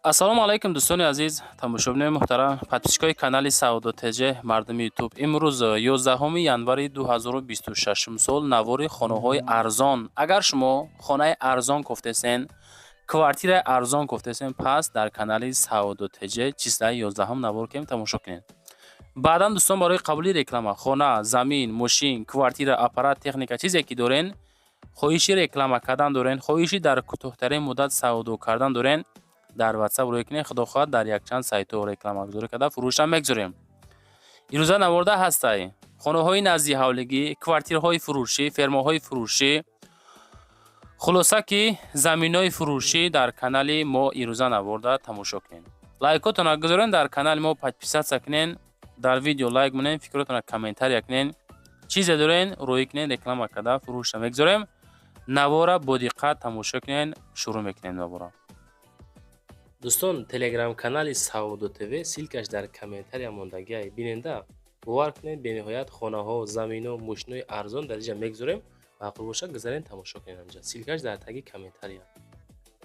Ассалому алайкум, дӯстони азиз, тамошобинони муҳтарам, подписчикои канали Савдо ТЖ, мардуми Ютуб. Имрӯз, 11 январи 2026 сол, навори хонаҳои арзон. Агар шумо хонаи арзон кофтесен, квартираи арзон кофтесен, пас дар канали Савдо ТЖ числаи 11 навор кем тамошо кунед. Баъдан, дӯстон, барои қабули реклама хона, замин, мошин, квартира, аппарат, техника, чизе ки дорен, хоҳиши реклама кардан дорен, хоҳиши дар кӯтоҳтарин муддат савдо кардан дорен, дар WhatsApp рӯй кунед. Худо хоҳад, дар якчанд сайтҳо рекламагузорӣ карда, фурӯшам мегузорем. Имрӯза наворда ҳастай хонаҳои назди ҳавлигӣ, квартираҳои фурӯшӣ, фермаҳои фурӯшӣ, хулоса ки заминҳои фурӯшӣ. Дар канали мо имрӯза наворда тамошо кунед, лайкотона гузорен, дар канали мо подписаться кунен, дар видео лайк монен, фикротона комментария кунен, чизе дорен, рӯй кунен, реклама карда, фурӯшам мегузорем. Навора бо диққат тамошо кунен. Шурӯъ мекунем навора. Дӯстон, телеграм-канали Савдо ТВ, ссылкаш дар комментария мондагиай, биненда. Бовар кунед, бениҳоят хонаҳо, замино, мошинои арзон дар инҷа мегузорем. Маъқул бошад, гузарен, тамошо кунед. Анҷа ссылкаш дар таги комментария.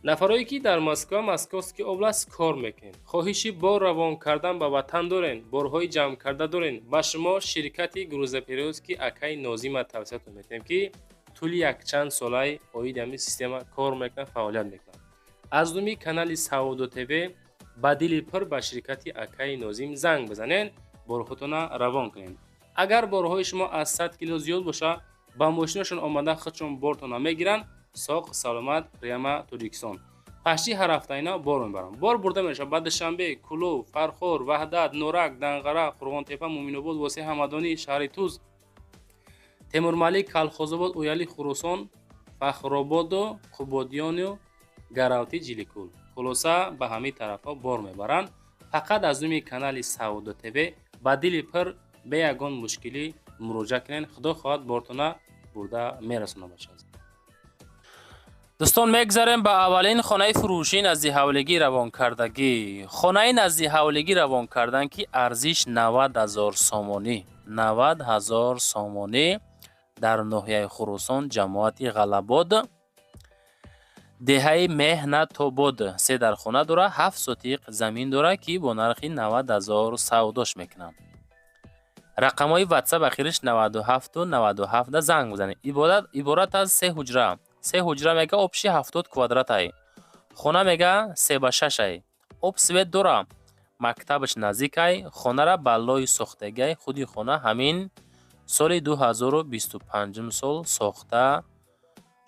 Нафарое ки дар Москва, Московский область кор мекунед, хоҳиши бор равон кардан ба ватан дорен, борҳои ҷамъкарда дорен, ба шумо ширкати грузоперевозки акаи Нозима тавсиятон метиҳем, ки тӯли якчанд солаи оиди ҳамин система кор мекунад, фаъолият мекунад. Аз номи канали Савдо ТВ ба дили пур ба ширкати акаи Нозим занг бизанед, борҳотона равон кунед. Агар борҳои шумо аз 100 кило зиёд боша, ба мошинашон омада, худшон бортона мегиранд, соқ саломат прямо Тоҷикистон. Пашти ҳар ҳафта ина бор мебаранд. Бор бурда мешавад ба Душанбе, Кӯлоб, Фархор, Ваҳдат, Норак, Данғара, Қурғонтепа, Муъминобод, Восеъ, Ҳамадонӣ, шаҳри Туз, Темурмалик, Калхозобод, Ояли, Хуросон, Фахрободу Қубодиёну Гаравти, Ҷиликул, хулоса, ба ҳамин тарафҳо бор мебаранд. Фақат аз номи канали Савдо ТВ ба дили пур, бе ягон мушкилӣ муроҷиат кунед. Худо хоҳад, бортона бурда мерасонад, бача. Дӯстон, мегзарем ба аввалин хонаи фурӯшии назди ҳавлигӣ равонкардагӣ. Хонаи назди ҳавлигӣ равон кардан, ки арзиш 90 000 сомонӣ, 90 000 сомонӣ, дар ноҳияи Хуросон, ҷамоати Ғалабод, деҳаи Меҳнатобод, се дархона дора, 7 сотиқ замин дора, ки бо нархи 90 000 савдош мекунанд. Рақамҳои WhatsApp ахириш 97 97 занг бизанед. Иборат аз се ҳуҷра. Се ҳуҷра мега, общий 70 квадратай хона мега, се ба шашай, об, свет дора, мактабаш наздикай, хонара ба лои сохтагиай. Худи хона ҳамин соли 2025 сол сохта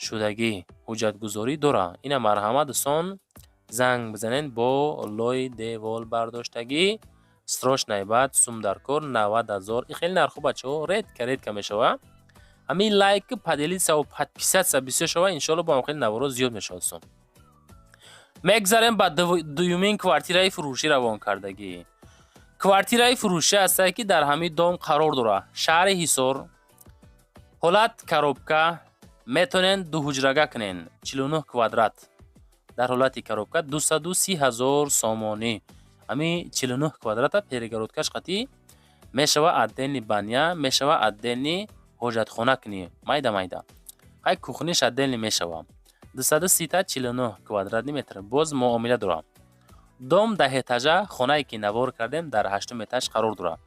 шудагӣ, ҳуҷҷатгузорӣ дора. Ина, марҳамат, дӯстон, занг бизанед. Бо лои девол бардоштагӣ, срочный баъд сум дар кор, 90 000. И хеле нархҳо, бачаҳо, редко, редко мешава. Ҳамин лайк, поделиться, подписаться бисёр шава, иншоалло, бо ҳам хеле наворо зиёд мешавад, дӯстон. Мегзарем ба дуюмин квартираи фурӯшӣ равонкардагӣ. Квартираи фурӯшӣ ҳастае, ки дар ҳамин дом қарор дорад, шаҳри Ҳисор, ҳолат коробка, метавонед дуҳуҷрага кунен, 49 квадрат, дар ҳолати коробка 230 000 сомонӣ. Ҳамин 49 квадрата перегородкаш қатӣ мешава, отдельный баня мешава, отдельный ҳоҷатхона кунӣ, майда майда, ҳай кухниш отдельный мешава. 230-та 49 квадратный метр. Боз муомила дорад. Дом 10 этажа, хонае ки навор кардем, дар ҳаштум этаж қарор дорад.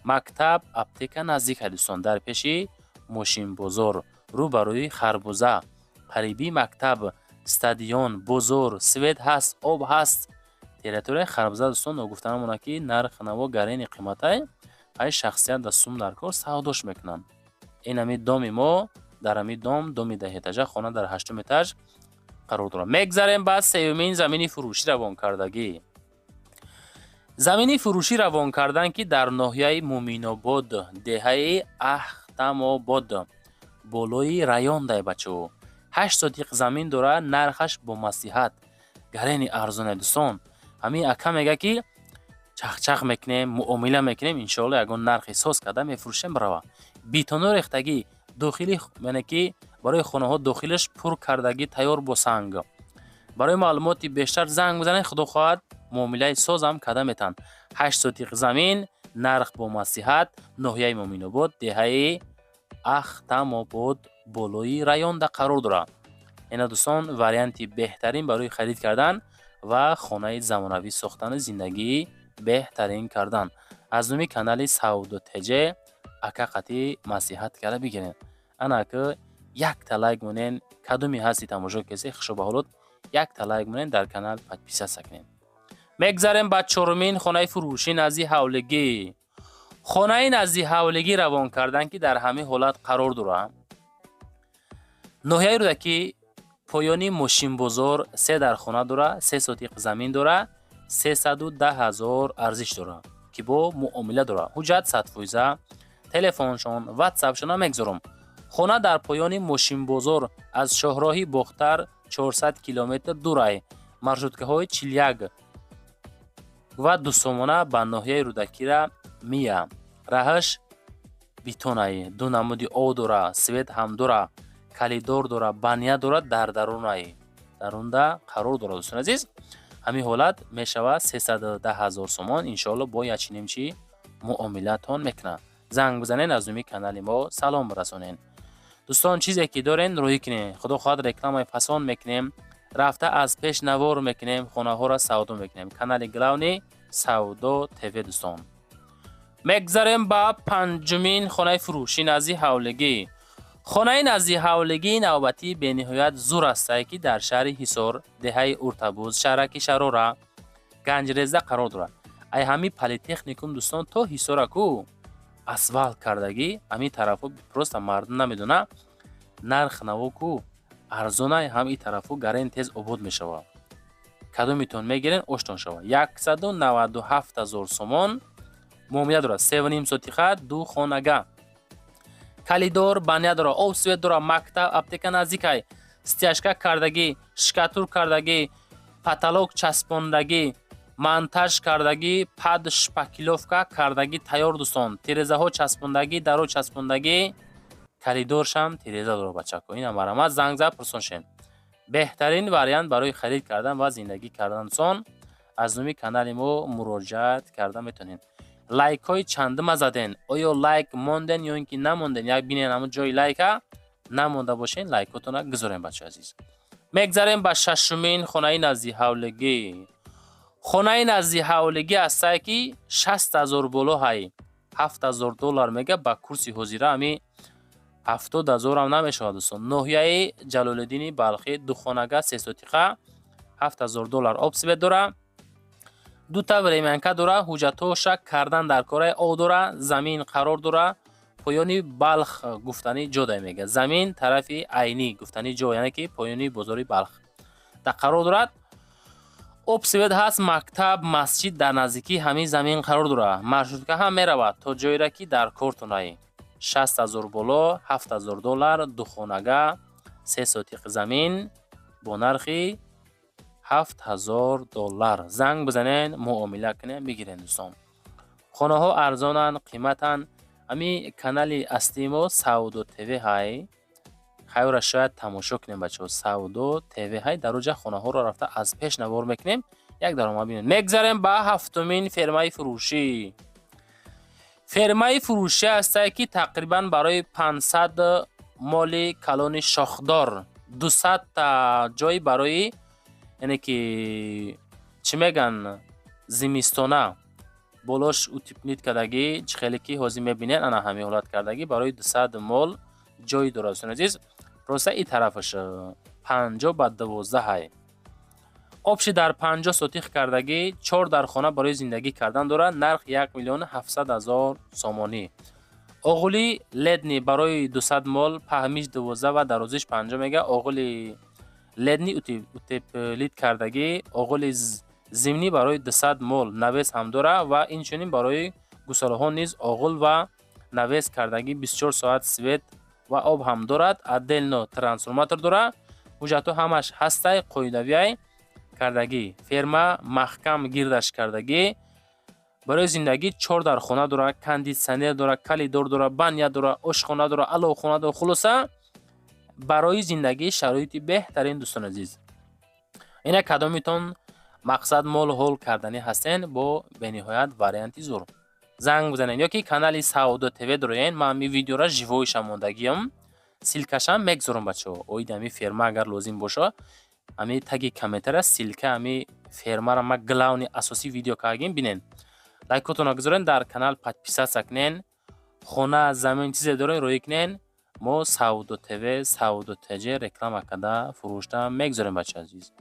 Мактаб, аптека наздик, дӯстон, дар пеши мошинбозор, рӯ ба рӯи харбуза, қариби мактаб, стадион, бозор, свет ҳаст, об ҳаст, территорияи харбуза. Дӯстон, ногуфта намонад, ки нарх наво гарени қиматай, ҳай шахсият да сум дар кор, савдош мекунанд. Ин ҳами доми мо, дар ҳами дом, доми 10 этажа, хона дар ҳаштум этаж қарор дорад. Мегзарем ба сеюмин замини фурӯшӣ равонкардагӣ. Замини фурӯшӣ равон кардан, ки дар ноҳияи Муъминобод, деҳаи Ахтамобод, болои райондай, бачаҳо, 8 сотиқ замин дорад. Нархаш бо маслиҳат, гарени арзоне. Дӯстон, ҳамин ака мега, ки чахчах мекунем, муомила мекунем, иншоалло, ягон нархи соз карда мефурӯшем. Барава бетоно рехтагӣ дохили, яъне ки барои хонаҳо дохилаш пур кардагӣ, тайёр бо санг. Барои маълумоти бештар занг бизанед, худо хоҳад, муомилаи созам карда метаванд. 8 сотиқ замин, нарх бо маслиҳат, ноҳияи Муъминобод, деҳаи Ахтамобод, болои районда қарор дорад. Ина, дӯстон, варианти беҳтарин барои харид кардан. Ва хонаи замонавӣ сохтану зиндагии беҳтарин кардан. Аз номи канали Савдо ТЖ ака қатӣ маслиҳат карда бигирен. Ана ки якта лайк монен, кадоме ҳасти тамошо кесе, хушо ба ҳолот, якта лайк монен, дар канал подписаться кунед. Мегзарем ба чорумин хонаи фурӯшӣ назди ҳавлигӣ. Хонаи назди ҳавлигӣ равон кардан, ки дар ҳамин ҳолат қарор дорад. Ноҳияи Рӯдакӣ, поёни мошинбозор, се дар хона дора, 3 сотиқ замин дора, 310 000 арзиш дора, ки бо муомила дора. Ҳуҷҷат 100%, телефоншон, ватсапшона мегзорам. Хона дар поёни мошинбозор, аз шоҳроҳи Бохтар 400 километр дурай. Маршруткаҳои 41 ва 2 сомона ба ноҳияи Рӯдакира мия. Раҳаш битонай, ду намуди об дора, свет ҳам дора, калидор дора, баня дора, дар дарунай дарунда қарор дорад. Дӯстони азиз, ҳамин ҳолат мешавад 310 000 сомон. Иншоалло, бо ячинем, чи муомилатон мекунад. Занг бизанед, аз номи канали мо салом расонед. Дӯстон, чизе ки дорен, роҳӣ кунед. Худо хоҳад, рекламаи фасон мекунем, рафта аз пеш навор мекунем, хонаҳоро савдо мекунем. Канали главный Савдо ТВ. Дӯстон, мегзарем ба панҷумин хонаи фурӯшӣ назди ҳавлигӣ. Хонаи назди ҳавлигии навбатӣ бениҳоят зур астае, ки дар шаҳри Ҳисор, деҳаи Уртабуз, шаҳраки Шарора, Ганҷреза қарор дорад. Ай ҳамин политехникум, дӯстон, то Ҳисора ку асфалт кардагӣ. Ҳамин тарафҳо просто мардум намедона, нарх наво ку арзонай. Ҳам ин тарафҳо гарен тез обод мешавад. Кадомитон мегирен, оштон шавад. 197 000 сомон муомила дорад. 3,5 сотиха, ду хонага, калидор, баня дора, об, свет дора, мактаб, аптека наздикай, стяжка кардагӣ, штукатур кардагӣ, потолок часпондагӣ, монтаж кардагӣ, под шпаклёвка кардагӣ тайёр. Дӯстон, тирезаҳо часпондагӣ, даро часпондагӣ, калидоршам тиреза дора. Бачако, ина марҳамат, занг зад, пурсон шен. Беҳтарин вариант барои харид кардан ва зиндагӣ кардан. Дӯстон, аз номи канали мо муроҷиат карда метавонед. Лайкҳои чандума заден? Оё лайк монден ё ин ки намонден? Як бинен, ҳамун ҷои лайка намонда бошен, лайкотона гузорем. Бачаи азиз, мегзарем ба шашумин хонаи назди ҳавлигӣ. Хонаи назди ҳавлигӣ ҳастае, ки 60 000 боло ҳай, 7000 доллар мега. Ба курси ҳозира ҳами 70 000-ам намешавад. Дӯстон, ноҳияи Ҷалолиддини Балхӣ, духонага, 3 сотиқа, 7000 доллар, об, свет дора, дута времянка дора, ҳуҷҷатҳоша кардан дар кораи, об дора, замин қарор дора. Поёни Балх гуфтани ҷо дай мега, замин тарафи Айнӣ гуфтани ҷо, яъне ки поёни бозори Балх да қарор дорад. Об, свет ҳаст, мактаб, масҷид дар наздикии ҳамин замин қарор дорад. Маршрутка ҳам меравад то ҷойра, ки дар кортонаи. 60 000 боло, 7000 доллар, духонага, 3 сотиқ замин бо нархи 7000 доллар. Занг бизанен, муомила кунем, бигирен. Дӯстон, хонаҳо арзонанд, қиматанд. Ҳамин канали аслии мо Савдо ТВ ҳай. Хайра, шояд тамошо кунем, бачаҳо. Савдо ТВ ҳай, дар оҷа хонаҳоро рафта аз пеш навор мекунем, як даромад бинем. Мегзарем ба ҳафтумин фермаи фурӯшӣ. Фермаи фурӯшӣ ҳастае, ки тақрибан барои 500 моли калони шохдор, 200-та ҷой барои, яъне ки чӣ мегӯянд, зимистона, болош утеплить кардагӣ. Чӣ хеле ки ҳозир мебинед, ана ҳамин ҳолат кардагӣ, барои 200 мол ҷой дорад. Дӯстони азиз, роста и тарафаш 50 ба 12 ҳай. Общий дар 50 сотих кардагӣ, чор дар хона барои зиндагӣ кардан дорад. Нарх 1 700 000 сомонӣ. Оғули летний барои 200 мол, паҳмиш 12 ва дарозиш 50 мега. Оғули летний утеплить кардагӣ, оғули зимний барои 200 мол, навес ҳам дора ва инчунин барои гусолаҳо низ оғул ва навес кардагӣ, 24 соат свет ва об ҳам дорад, отдельно трансформатор дора. Ҳуҷҷатҳо ҳамаш ҳастай, қоидавиай кардагӣ. Ферма маҳкам гирдаш кардагӣ, барои зиндагӣ. Чор дар хона дора, кондитсионер дора, калидор дора, баня дора, ошхона дора, аловхона дора. Хулоса, барои зиндагӣ шароити беҳтарин. Дӯстони азиз, ина кадомитон мақсад мол ҳол карданӣ ҳастен, бо бениҳоят варианти зур занг бизанед ё ки канали Савдо ТВ дороен. Ман ҳамин видеора живойша мондагиам, ссылкашам мегзорам, бачаҳо. Оиди ҳамин ферма агар лозим боша, ҳамин таги комментария ссылка ҳами Фермара ма главный асосӣ видео кардагим, бинен. Лайкотонро гузорен, дар канал подписаться кунен. Хона, замин, чизе дорен, роӣ кунен. Мо Савдо ТВ, Савдо ТЖ реклама карда фурӯшта мегузорем, бачаи азиз.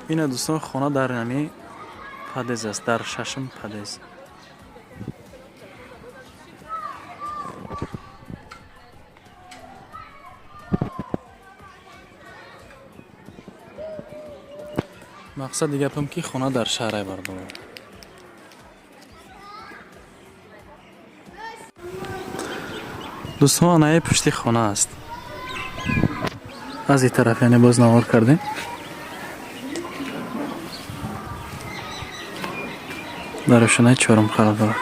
Ина, дӯстон, хона дар ҳами подъезд аст, дар шашум подъезд. Мақсади гапам, ки хона дар шаҳрай, бардор. Дӯстон, анаи пушти хона аст, аз ин тараф, яъне боз навор кардем. Дар ошонаи чорум қарор дорад.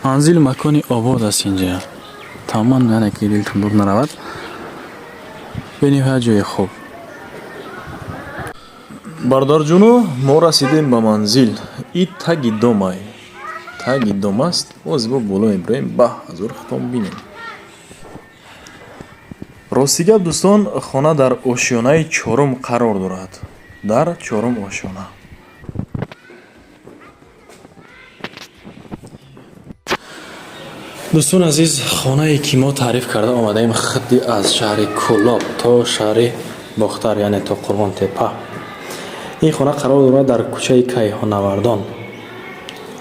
Манзил макони обод аст инҷа тамоман, яъне ки дилтон дур наравад, бениҳоят ҷои хуб. Бародарҷону, мо расидем ба манзил. И таги домай, таги дом аст. Боз бо боло мебироем, ба ҳазур худтон бинем. Рости гап, дӯстон, хона дар ошёнаи чорум қарор дорад, дар чорум ошёна. Дӯстони азиз, хонае ки мо таъриф карда омадаем, худди аз шаҳри Кӯлоб то шаҳри Бохтар, яъне то Қурғонтепа. Ин хона қарор дорад дар кӯчаи Кайҳоннавардон,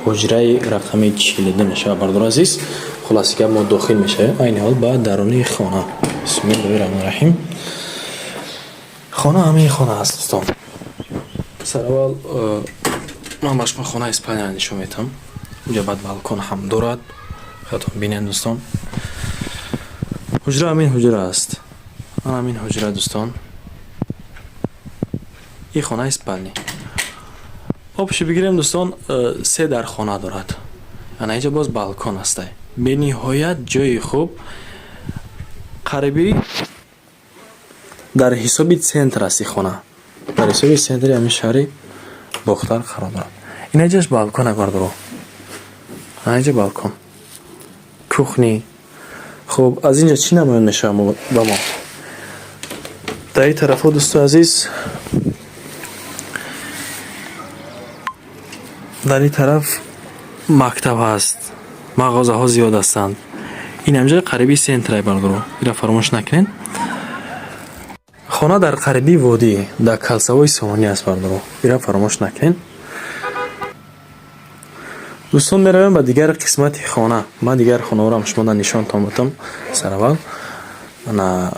ҳуҷраи рақами 42 мешавад. Бардори азиз, хулоси гап, мо дохил мешавем айни ҳол ба даруни хона. Бисмиллоҳи раҳмони раҳим. Хона ҳамаи хона аст, дӯстон. Сараввал ман ба шумо хонаи спальня ро нишон медиҳам. Инҷа баъд балкон ҳам дорад, худатон бинед, дӯстон. Ҳуҷра ҳамин ҳуҷра аст, ан ҳамин ҳуҷра, дӯстон. Ин хонаи спальни общий бигирем, дӯстон, се дар хона дорад. Ана инҷа боз балкон астай, бениҳоят ҷои хуб, қариби дар ҳисоби центр аст. Ин хона дар ҳисоби центри ҳамин шаҳри Бохтар қарор дорад. Ина ҷаш балкона, бардоро, ана инҷа балкон, кухни. Хуб, аз инҷа чӣ намоён мешавад ба мо дар ин тарафҳо, дӯстои азиз? Дар ин тараф мактаб ҳаст, мағозаҳо зиёд ҳастанд. Ин ҳамҷа қариби центрай, бардоро, инро фаромӯш накунед. Хона дар қариби водӣ, дар калсавои Сомонӣ аст, бардоро, инро фаромӯш накунед. Дӯстон, меравем ба дигар қисмати хона. Ман дигар хонаҳоро шумода нишонтон будам. Сараввал ана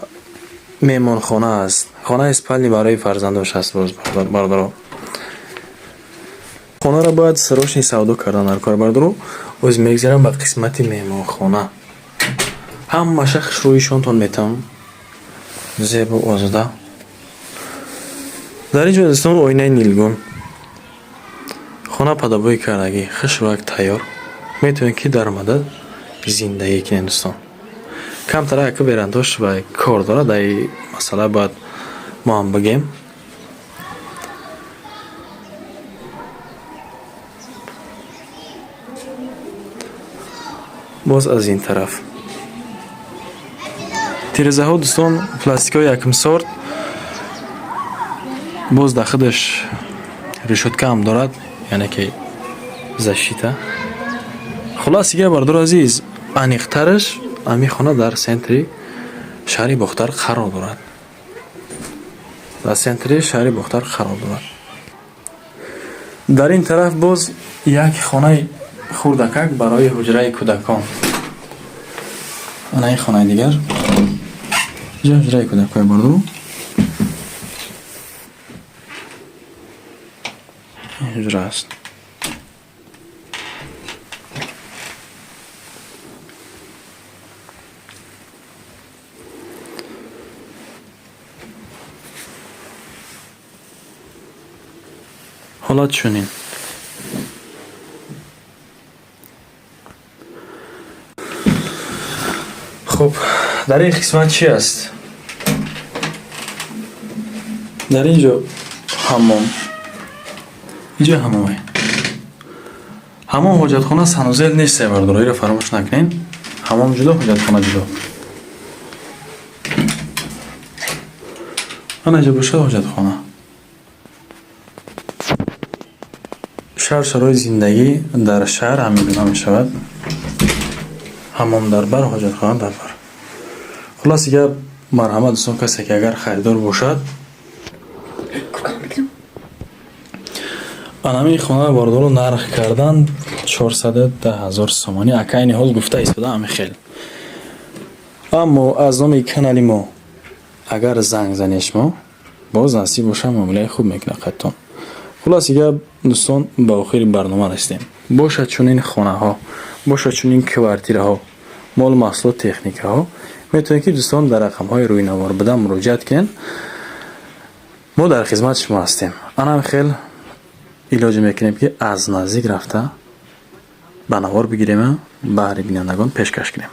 меҳмонхона аст, хонаи спальни барои фарзандош аст. Боз, бардоро, хонаро бояд срочно савдо кардан дар кор, бардоро. Оз мегзарам ба қисмати меҳмонхона, ҳамаша хушрӯишонтон метавон, зебу озода. Дар ин ҷо, дӯстон, оинаи нилгун, хона падабои кардагӣ, хушрӯяк тайёр, метавонед ки даромада зиндагӣ кунед, дӯстон. Камтара яку верандош ва кор дорад, дар ин масъала бояд мо ҳам бигем. Боз аз ин тараф тирезаҳо, дӯстон, пластикҳои якум сорт, боз дар худаш решётка ҳам дорад, яъне ки защита. Хулос дигар, бардори азиз, аниқтараш, ҳамин хона дар центри шаҳри Бохтар қарор дорад, дар центри шаҳри Бохтар қарор дорад. Дар ин тараф боз як хонаи хурдакак барои ҳуҷраи кӯдакон. Ана ин хонаи дигар, инҷа ҳуҷраи кӯдакҳои, бардору, ин ҳуҷра аст. Ҳолат чунин. Хуб, дар ин қисмат чӣ аст? Дар ин ҷо ҳаммом, инҷо ҳаммоме. Ҳамон ҳоҷатхона санузел нест, бародаро, иро фаромӯш накунед. Ҳамом ҷудо, ҳоҷатхона ҷудо. Ана инҷа бошад ҳоҷатхона. Шаҳр, шароити зиндагӣ дар шаҳр ҳамин гуна мешавад. Ҳамом дар бар, ҳоҷатхона дар бар. Хулоси гап, марҳамат, дӯстон, касе ки агар харидор бошад, анамин хона, бародаро, нарх кардан 410 000 сомонӣ. Ака айни ҳол гуфта истода ҳамин хел. Аммо аз номи канали мо агар занг занед шумо, боз насиб боша, муомилаи хуб мекунад қаттон. Хулоси гап, дӯстон, ба охири барнома расидем. Бошад чунин хонаҳо, бошад чунин квартираҳо, мол, маҳсулот, техникаҳо, метавонед ки, дӯстон, дар рақамҳои рӯйнавор буда муроҷиат кунед. Мо дар хизмати шумо ҳастем. Анам хел илоҷ мекунем, ки аз наздик рафта ба навор бигирем, баҳри бинандагон пешкаш кунем.